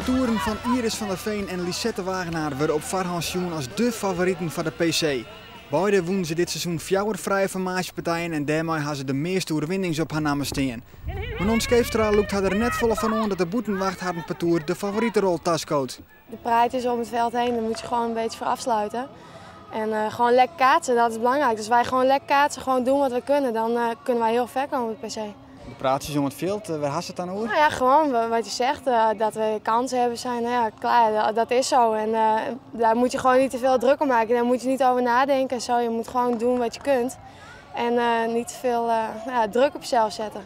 partoeren fan Iris van der Veen en Lisette Wagenaar wurde op foarhân sjoen as de favoriten foar de PC. Beide wûnen se dit seizoen fjouwer frije formaasjepartijen en dêrmei ha se de measte oerwinnings op har namme stean. Manon Scheepstra lûkt har der net folle fan oan dat de bûtenwacht harren partoer de favoriterol taskoot. De praatjes om het veld heen, daar moet je gewoon een beetje voor afsluiten. En gewoon lekker kaatsen, dat is belangrijk. Dus wij gewoon lekker kaatsen, gewoon doen wat we kunnen. Dan kunnen wij heel ver komen op het PC. De praatsjes om it fjild, wêr hast it dan oer? Nou ja, gewoon wat je zegt, dat we kansen hebben zijn, nou ja, klaar, dat is zo. En daar moet je gewoon niet te veel druk om maken, daar moet je niet over nadenken en zo. Je moet gewoon doen wat je kunt en niet te veel, nou ja, druk op jezelf zetten.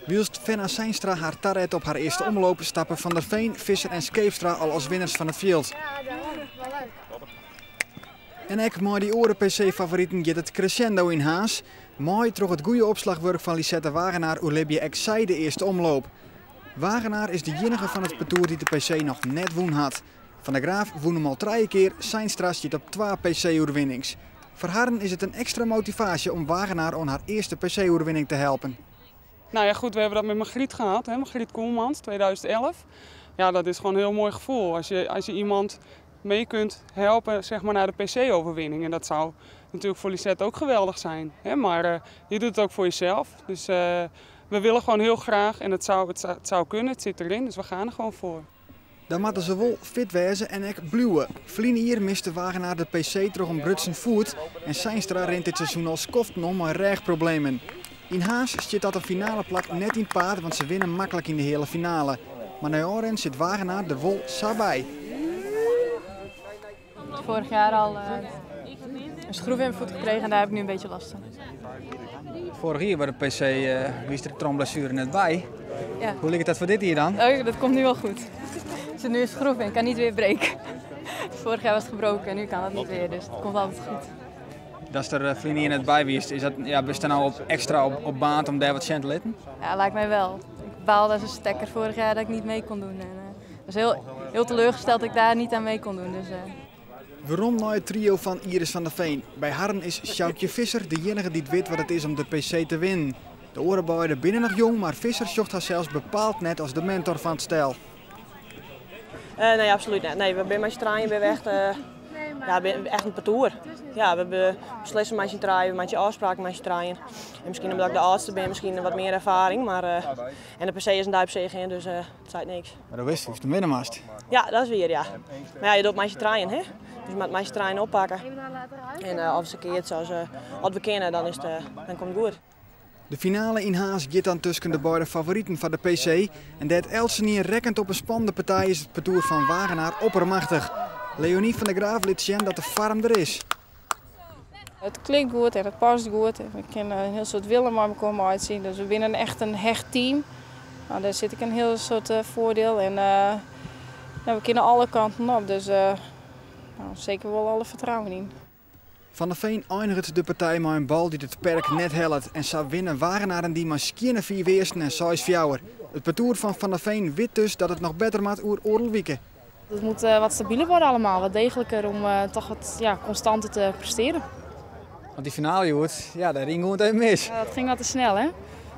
Wylst Fenna Seinstra har taret op har earste omloop, stappe Van der Veen, Visser en Scheepstra al as winners fan it fjild. Ja, daarom. Wel leuk. En ek mei dy oare PC-favoriten giet it crescendo yn Harns. Mei troch it goede opslachwurk fan Lisette Wagenaar oerlibje ek sy de earste omloop. Wagenaar is de iennige fan it partoer dy't de PC noch net wûn hat. Van der Graaf wûn him al trije kear, Seinstra stiet op twa PC-oerwinnings. Foar harren is it in ekstra motivaasje om Wagenaar oan har earste PC-oerwinning te helpen. Nou ja, goed, we hebben dat met Margriet gehad, hè? Margriet Koelmans, 2011. Ja, dat is gewoon een heel mooi gevoel. Als je iemand mee kunt helpen, zeg maar, naar de PC-overwinning. En dat zou natuurlijk voor Lisette ook geweldig zijn. Hè? Maar je doet het ook voor jezelf. Dus we willen gewoon heel graag en het zou kunnen, het zit erin, dus we gaan er gewoon voor. Dan moatte se wol fit wêze en ek bliuwe. Ferline jier miste Wagenaar de PC troch in brutsen foet en Seinstra rint dit seizoen al skoften om mei rêchproblemen. Yn Harns stiet dat in finale plak net yn 't paad, want se winne maklik yn de heale finale. Mar nei ôfrin sit Wagenaar der wol sa by. Vorig jaar al een schroef in mijn voet gekregen en daar heb ik nu een beetje last van. Vorig jaar bij de PC wiest der troch in blessuere net by. Ja. Hoe liket dat foar dit jier dan? Oh, dat komt nu wel goed. Er zit nu een schroef in, kan niet weer breken. Vorig jaar was het gebroken en nu kan het niet weer, dus het komt altijd goed. Dat der ferline jier net by wiest, is dat, ja, bist der no op, ekstra op baand om dêr wat sjen te litten? Ja, lijkt mij wel. Ik baalde als een stekker vorig jaar dat ik niet mee kon doen. En was heel, heel teleurgesteld dat ik daar niet aan mee kon doen. Dus. Werom nei it trio fan Iris van der Veen. By harren is Sjoukje Visser de iennige dy't wit wat it is om de PC te winnen. De oare beide binne noch jong, mar Visser sjocht harsels bepaald net as de mentor fan it stel. Nee, absoluut net. Nee, we binne mei syn trijen binne we echt, ja, binne echt in partoer. Ja, we beslissen mei syn trijen, we meitsje ôfspraken mei syn trijen. En miskien omdat ik de âldste bin, miskien wat mear erfaring. Maar en de PC is in dei op sich, hè, dus it seit niks. Mar do witst hoe'tst him winne moatst. Ja, dat is wier, ja. Mar ja, je docht mei syn trijen, hè. Dus je moat mei syn trijen oppakke. En of se keatse as we kinne, dan komt it goed. De finale yn Harns giet dan tusken de beide favoriten foar de PC. En dêr't eltsenien rekkenet op in spannende partij is it partoer fan Wagenaar oppermachtich. Leonie van der Graaf lit sjen dat de foarm der is. It klikt goed en it past goed. En we kinne in hiel soad wille mei elkoar meitsje. Dus we binne echt in hecht team. Nou, dêr sit ek in hiel soad foardiel. En nou, we kinne alle kanten op, dus nou, seker wol alle fertrouwen yn. Van der Veen einiget de partij mei in bal dy't it perk net hellet. En sa winne Wagenaar en dy mei skjinne 5 earsten en 6-4. It partoer fan Van der Veen wit dus dat it noch better moat oer oardel wike. Het moet wat stabieler worden allemaal, wat degelijker om toch wat, ja, constanter te presteren. Want dy finale hjoed, ja, dêr rûn gewoan even mis. Ja, dat ging wat te snel, hè?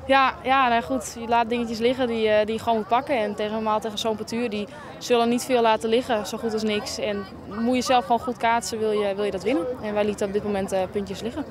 Ja, ja, nou goed, je laat dingetjes liggen die je gewoon moet pakken. En normaal tegen zo'n partuur, die zullen niet veel laten liggen, zo goed als niks. En moet je zelf gewoon goed kaatsen, wil je dat winnen. En wij lieten op dit moment puntjes liggen.